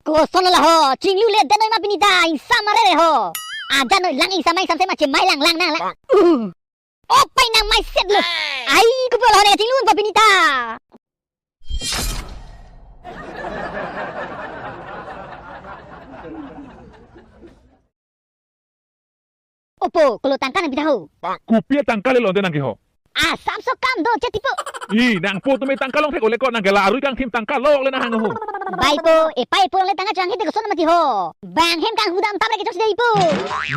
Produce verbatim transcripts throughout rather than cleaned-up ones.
Koson lo ho, chinglu le den noi ma pini ta, ingsam arere ho. Ajan noi lang ingsam, ingsam se ma chemai lang lang nang lang. Uh. Opai nang mai set lo. Ai, kopi lo ne chinglu pa pini ta. Opo, kolo tangka nangpitha ho. Kopi tangka le londe nang ke ho. Asapso kam do che tipo. I, nangpo tumi tangka long thek ole ko nang ke la arui kangthim tangka lok le nang hang ho. Bai po, epai po le tangka chang hete koson mati ho. Bang hem kang hudam tam re ke chok si dei po.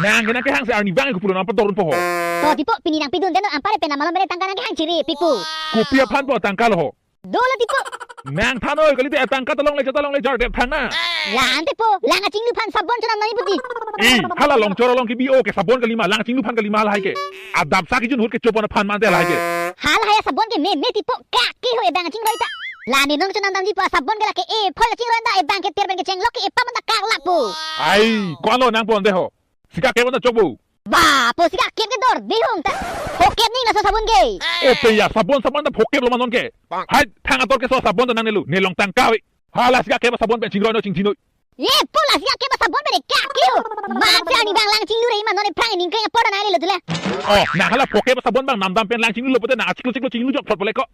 Nang ke nang ke hang se arni bang ke pulo nang pador po ho. To tipo, pini nangpidun den anpar penap malom bene tangka nang ke hang chiri pipo. Kopi aphan po tangka lo ho. Dolo tipo. Nang thanoi kalite tangka ta longle cha ta longle jar dep thang na. La ante po, lang kachinglu aphan sabon chonam nangji puti. I, hala long choro long kibi o ke sabon kalima, lang kachinglu aphan kalima lahai ke. Adap sa kijun hut ke chopon aphan mante lahai ke. Hala haya sabon ke meme tipo, kaki ho ebang kachingroi ta. La ne nong chonam damji po sabon ke lake ephoi kachingroi ta ebang ke ter bang kecheng lok ke epa mata kak lapo. Ai, ko-an lo nangpo ante ho. Sika kep anta chokbo. Ba, po sika kep ke dor dei hong ta. Phokep ning laso sabon ke. Ope ya, sabon sabon ta phokep lo ma non ke. Hai, thang ator keso sabon ta nangnelo, ne long tangka ave. Hala sika kep sabon pen chingroi noi chingthi noi. Ye, po la sika kep sabon pen kaki ho. Mat se arni bang lang chinglu re ma non ephrang ning ke apor nangnelo tule. Oh, nang hala phokep sabon bang namdam pen lang chinglu lo pote nang achiklo chiklo chinglu jok thot pole ko.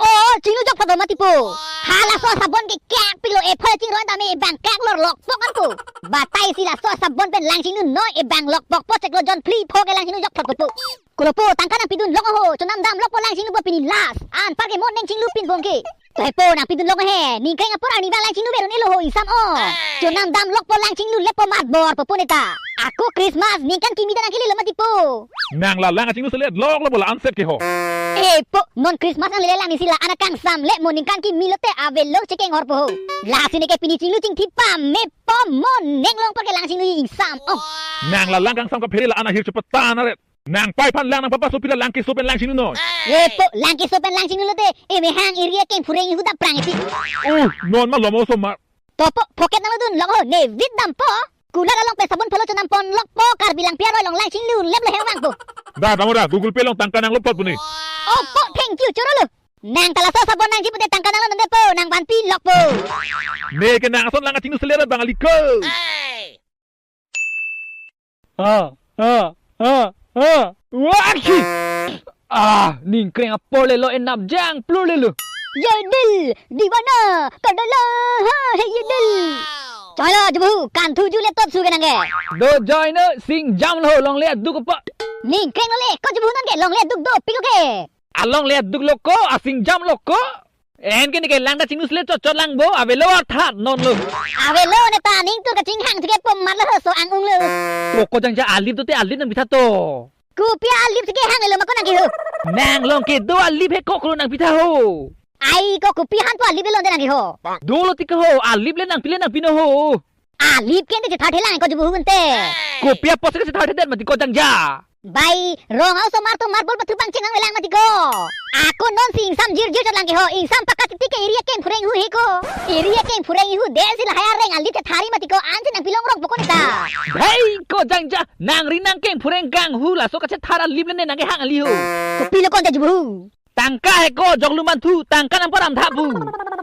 Oh, chinglu jok pado mati po. Hala so sabon ke kak pilo ephoi chingroi tame ebang kak lor lok pok an po. Batai si laso sabon pen lang chinglu noi ebang lok pok po cheklo jon phli pho ke lang chinglu jok pok po. Kolo po tangka nangpidun lok ho, chonam dam lok po lang chinglu po pini last. Anpar ke mo neng chinglu pin bong ke. To he po nangpidun lok he, ningkreng apor arni bang lang chinglu berun elo ho ingsam o. Chonam dam lok po lang chinglu le po mat bor po po neta. Ako Christmas ningkan kimi ta nang kele lo mati po. Nang la lang chinglu selet lok lo bola anset ke ho. Eh po, non Christmas nanglele lang isi la-an akangsam le mo ningkan kimi lote avelo chekeng hor po ho. Lasi ne ke pini chinglu chingthi pame po mo neng long pa ke lang chinglu ingsam. Oh. Nang la lang kangsam kaphere la-an ahir chepatan aret. Nang pai aphan lang nang papa sopi la lang keso pen lang chinglu noi. Eh po, lang keso pen lang chinglu lote. Eh mehang iri akeng phureng ihu dap prang isi. Uh, non ma lomo osomar. To po, phokep nanglo dun lok ho, ne vit dam po. Kular along pen sabon pholo chonam pon lok po, Karbi Langpi aroi along lang chinglu lep le hewang po. Da, tamo da, Google Pay along tangka nanglo pot puni. Oh po, thank you, choro lo. Nang ta laso sabon nangji pute tangka nanglo nonde po, nang vanpi lok po. Ne ke nang ason lang kachinglu selet bang ali ko. Ah, ah, ah, ah. Wah, ki. Ah, ningkreng apor le lo enap jang plur le lo. Ye dil, divana, kadala, ha, he ye dil. Choi lo, jubu, kan thu ju le tot su ke nang ke. Do join no, sing jam lo, longle aduk apa. Ningkreng lo le, ko jubu non ke, longle aduk do, piko ke. Alongle aduk lo ko, asing jam lo ko. En ke ne ke lang ta chinglu selet chot chot lang bo, avelo arthat non lo. Avelo neta ning tur kachinghang thike pom mar lo so ang ung lo. Ko ko jangja alip to te alip nangpitha to. Kopi alip thike hang lo ma ko nang ke ho. Nang long kedo alip he ko kolo nangpitha ho. Ai ko kopi han po alip le londe nang ke ho. Dolo thike ho, alip le nangpi le nangpi no ho. Alip ke ante chethar thelang ko jubu hu ante. Kopi apot si chethar thedet mati ko jangja. Bai, rong aosomar to marbol pathu pangcheng nangvelang mati ko. Ako non si ingsam jirjir chot lang ke ho, ingsam pakatiti ke iri akeng phureng hu he ko. Iri akeng phureng hu den si lahai areng alip chethari mati ko, ansi nangpi long rong po ko neta. Bai, ko jangja, nang ri nang keng phureng kang hu laso kachethar alip le ne nang ke hang ali ho. Kopi lo ko ante jubu hu. Tangka he ko joklu manthu, tangka nang param tha pu.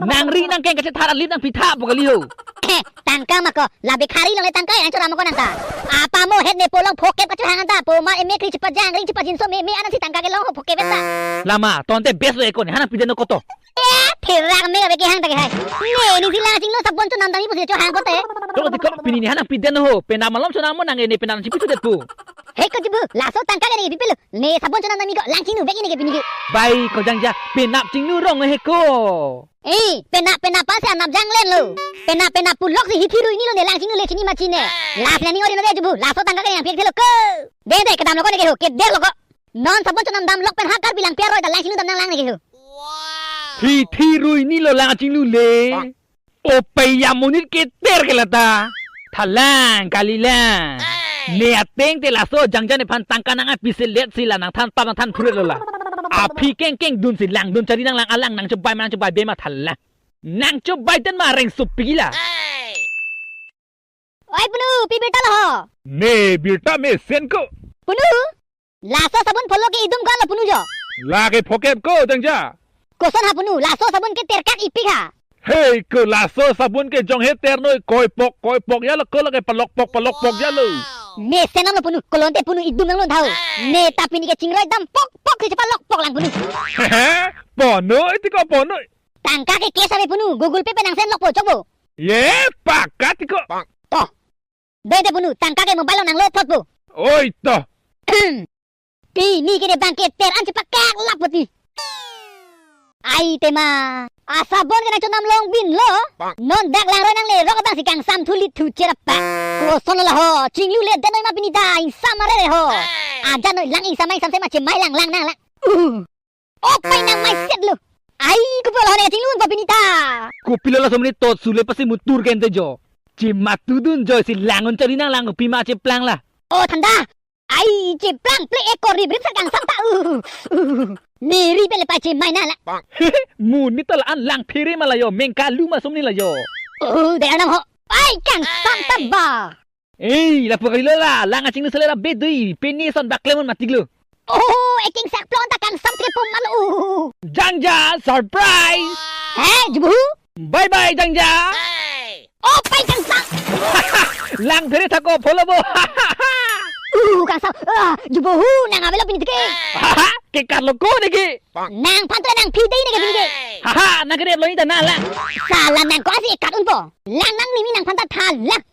Nang ri nang keng kachethar alip nangpitha pu kali ho. Eh, tangka ma ko, labe khari longle tangka nang chora ma ko nang ta. Apa mo het ne polong phokep kachehang ta, po mar emek ri chepajang, ring chepajinso meme anat si tangka kelong ho phokep ta. Lama, tonte best lo eko ne, ha nangpidun no koto. Eh, therak me abe kehang ta ke hai. Ne, ne si lang chinglo sabon chonam dam ni pusi chohang kote. Lo ti ko pini ne ha nangpidun ho, penap malom chonam mo nang ne penap chipi sudet pu. He ko jubu, laso tangka ke ne pipilo. Ne sabon chonam dam ni ko lang chinglu bek ne ke pini ke. Bai ko jangja, penap chinglu rong he ko. Eh, penap penap pa si anap jang len lo. Penap penap pulok si hithi rui ni lo ne lang chinglu le chini ma chine. Last le ni ori no de jubu, laso tangka ke yang piak thelo ko. De de kedam lo ko ne ke ho, keder lo ko. Non sabon chonam dam lok pen ha Karbi Langpi aroi ta lang chinglu dam nang lang ne ke ho. Hithi rui ni lo lang chinglu le. O pei ya monit keter ke lata. Thalang kalilang. Ne ateng te laso jangja nephan tangka nang api selet si la nangthan pap nangthan phuret lo la. Aphi keng keng dun si langdun chari nang lang alang nangchobai ma nangchobai be ma thalang. Nangchobai den ma reng supi la. Oi punu, pi birta lo ho? Ne birta mesen ko. Punu? Laso sabon pholo ke idum ko lo punu jo. Lake phokep ko jangja. Koson ha punu, laso sabon ke terkak ipik ha. Hei, ko laso sabun ke jong he ter noi, koipok, koipok ya lo, ko lake palokpok, palokpok ya lo. Mesen nam lo punu, kolonte punu idum nang lo dhau. Ne ta pini ke chingroi dam pok, pok, si palokpok lang punu. Hehe, ponoi tiko ponoi. Tangka ke cash ave punu, Google Pay pen nang send lokpo chokpo. Ye, paka tiko. To. Dei te punu, tangka ke mobile along nang lo thotpo. Oi to. Pini ke ne bang ke ter an chepakak lap poti. Ai tema. Asabon ke nang chonam long bin lo. Non dak langroi nangle rok abang si kangsam thulit thu cherapa. Koson lo ho. Chinglu le den noi ma pini ta ingsam are re ho. Ajan noi lang ingsam ingsam sema chemai lang lang nang lang. Uh. Opai nang mai set lo. Ai, kopi lo ne chinglu un pa pini ta. Kopi lo laso mini tot sule pasi mutur kente jo. Chematu dun jo si lang un chari nang lang pima cheplang la. O thanda. Ai, cheplang ple ekor rip rip sa kangsam ta. Uh, uh. Meri pele pa chemai na la. Monit ta la-an lang phere ma la jo, mengkalu ma sumni la jo. Uh, de anam ho. Ai, kangsam ta ba. Ei, lapu kali lo la, lang achinglu sele la bedui, pini son bak lemon matik lo. Oh, eking sak plon ta kangsam tre pum malo. Jangja, surprise. He, jubuhu. Bye bye, Jangja. Opai kangsam. Lang phere thako, pholo bo. Uh, kangsam. Ah, jubuhu, nang avelo pini tike. Haha, ke karlo ko ne ke. Nang phan to nang phi dei ne ke pini ke. Haha, nang ke lo ni ta na la. Sala nang ko asi kat unpo. Lang nang nimi nang phan ta tha lang.